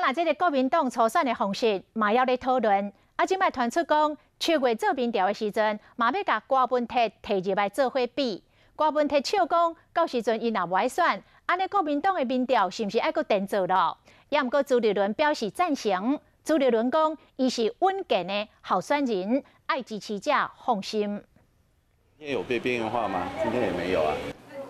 若這个國民黨初選的方式嘛猶咧討論。啊，這擺傳出講7月做民調的時陣，嘛欲共柯文哲提入來做伙比。柯文哲笑講，到時陣伊若無愛選，按呢國民黨的民調是毋是愛閣重做咯？也毋過朱立倫表示贊成。朱立倫講，伊是穩健的候選人，愛支持者放心。今天有被邊緣化嗎？今天也沒有啊。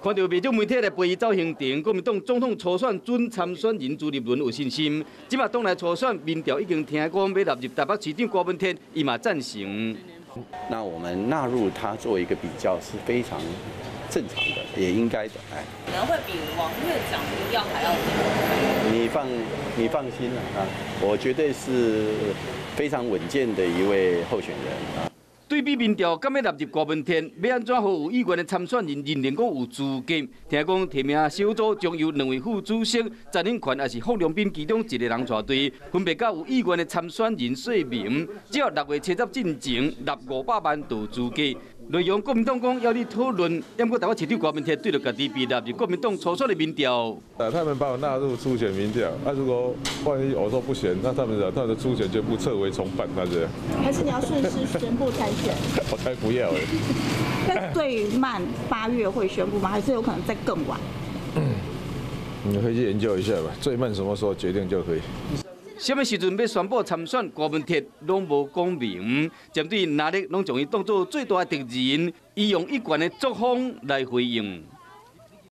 看著袂少媒體來陪伊走行程，國民黨總統初選準參選人朱立倫有信心。這擺黨內初選民調已經聽講欲納入台北市長柯文哲，伊嘛贊成。那我們納入他做一個比較是非常正常的，也應該的。哎，可能會比王院長民調還要低。你放心啦啊，我絕對是非常穩健的一位候選人啊。對比民調，敢欲納入柯文哲，欲按怎予有意願的參選人認定講有資格？聽講提名小組將由兩位副主席陳永權抑是霍良斌其中一个人帶隊，分別佮有意願的參選人說明，只要6月70進前納500萬就有資格。內容國民黨講猶咧討論，毋過台北市長柯文哲對著家己被納入國民黨初選的民調。他們把我納入初選民調，那如果萬一我說不選，那他們的初選全部撤回重辦，那這樣。還是你要順勢宣布參選？我才不要。那最慢8月會宣布嗎？還是有可能再更晚？你回去研究一下吧，最慢什麼時候決定就可以。啥物時陣欲宣布參選，柯文哲攏無講明。針對哪裡攏將伊當做最大的敵人，伊用一貫的作風來回應。